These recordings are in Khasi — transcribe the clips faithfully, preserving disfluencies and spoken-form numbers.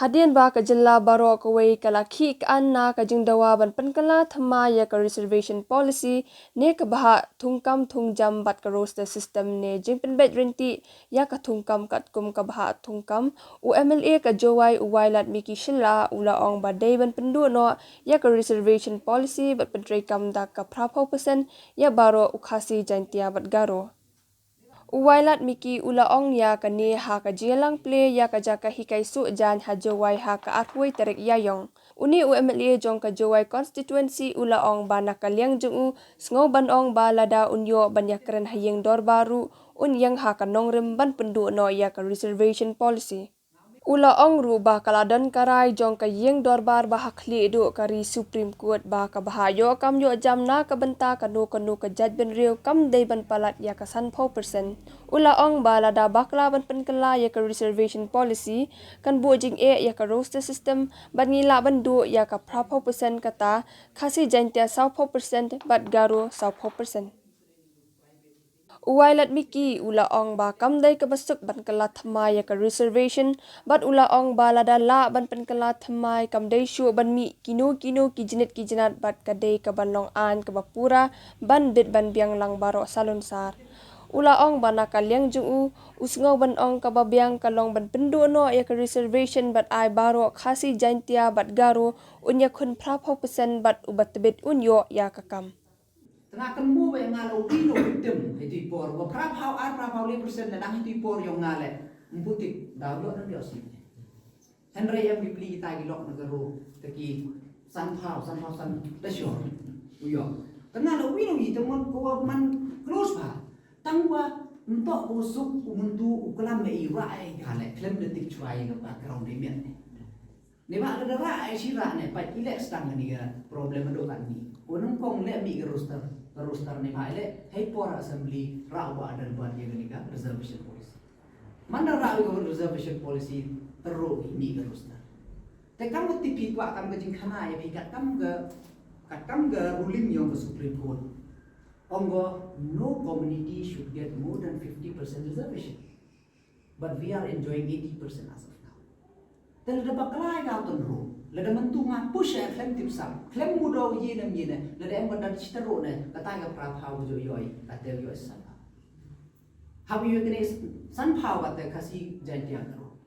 Hadien ba ka jylla baroh kawei ka la khih ka an na ka jingdawa ban pynkylla thymmai ïa ka reservation policy ne ka bhah thungkam thungjam bad ka roster system ne jingpynbeit ryntih ïa ka thungkam katkum ka bhah thungkam, u M L A ka Jowai u Wailadmiki Shylla u la ong ba dei ban pynduh noh ïa ka reservation policy bad pyntreikam da ka phra phew percent ïa baroh u Khasi, Jaintia bad Garo. U Wailadmiki u la ong ïa kane ha ka jingïalang plie ïa ka jaka hikai suh jaiñ ha Jowai ha ka arphew tarik Ïaïong. Une u M L A jong ka Jowai constituency u la ong ba na ka liang jong u, sngew ban ong ba lada un ïoh ban ïakren ha ïing dorbar ruh, un ïeng ha ka nongrim ban pynduh noh ïa ka reservation policy. U la ong ruh ba ka la don ka rai jong ka ïing dorbar ba ha khlieh duh ka ri Supreme Court ba ka bhah ïoh kam ïoh jam na ka bynta kano kano ka jaitbynriew kam dei ban palat ïa ka san phew percent. U la ong ba lada bakla ban pynkylla ïa ka reservation policy, kan buh jingeh ïa ka roster system bad ngi lah ban duh ïa ka phra phew percent, kata Khasi Jaintia saw phew percent bad Garo saw phew percent. U Wailadmiki u la ong ba kam dei kaba suk ban kylla thymmai ïa ka reservation, bad u la ong ba lada lah ban pynkylla thymmai kam dei shuh ban mih kino kino ki jnit ki jnat bad ka dei kaba long aiñ kaba pura ban bit ban biang lang baroh salunsar. U la ong ba na ka liang jong u, u sngew ban ong kaba biang ka long ban pynduh noh ïa ka reservation bad ai baroh Khasi Jaintia bad Garo un ïakhun phra phew percent bad uba tbit un ïoh ïa ka kam. Te nga kynmaw ba nga la uwei na u victim ha iti i por, ba phra phew, ar phra phew le percent la dang ha iti i por ïong nga leh. Ym pu tik, daw ïoh dang ïoh sih. Hynrei em ki pli kita ki lok na ka ro, te ki san phew, san phew san da sure u ïoh. Te nga la uwei na uwei te mon ko man close pha. Tang ba ym toh ko suk u myntu u klam me i rah ai ka leh, khlem da tip shuwa ïa ka background dei miet. Ne ba ka da rah ai shi rah ne, pat i leh stang kane ka problem haduh katne. Ko nyngkong leh mih ka roster, ka roster ne ba i leh, ha i por assembly rah ba da ban ïa kane ka reservation policy. Man da rah ïa ka reservation policy, tyrwa mih ka roster. Te kam ka T P kwah kam ka jingkhana ïa phi, kat kam ka, kat kam ka ruling ïong ka Supreme Court. Ong ko, no community should get more than fifty percent reservation. But we are enjoying eighty percent as of now. Te lada bakla ïa ka tynru, lada mynta nga push ïa khlem tip sam, khlem mudaw ïa ne ïa ne, lada em ban da tynru ne, kata ka phra phew ka ju ïoh, kata ïoh sam. Haba ïoh kane san phew kata Khasi Jaintia Garo.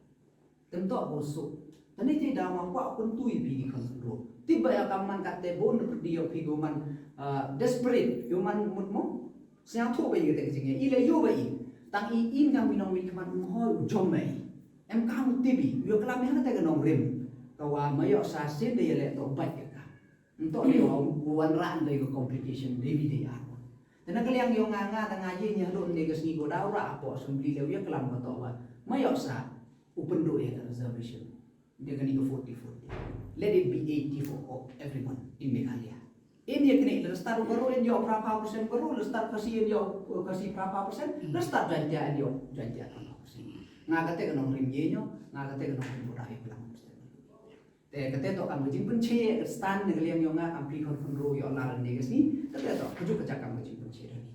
Te ym toh ko suk. Te ne te da ma kwah pyntu ïa phi ki khon tynru. Tip ba ïa ka man kata bun pyrdi ïa phi ko man, ah, desperate, ïa man mut mo. Sñiawthuh ba i kata ka jingeh, i leh ïoh ba i. Tang i in kam i nongmihkhmat, ym hoi u jom ba i. Em kam u tip i, u ïaklam ïa kata ka nongrim. Ka wa ma ïoh sa sien da ïaleh toh bait ka ka. Ntoh ïoh u wanrah ntoh ka complication, dei bi dei ar. Te na ka liang ïong nga, nga da nga ïeng ïa haduh ne ka sngi ko daw rah hapoh assembly leh u ïaklam ka toh wa ma ïoh sa u pynduh ïa ka reservation. Ïa kane ka forty forty. Let it be eighty for all, everyone in Meghalaya. In ïa kane, la start u Garo in ïoh phra phew percent Garo, la start Khasi in ïoh, uh, Khasi phra phew percent, la start Jaintia in ïoh Jaintia phra phew percent. Nga kata ka nongrim ïa ïoh, nga kata ka nongrim buda ïa phra phew percent. Te kata toh kam ka jingpynshai, ka stand na ka liang ïong nga kam pli khon khon ro ïoh lad ne ka sngi, kata toh ka juk ka jak kam ka jingpynshai da ni.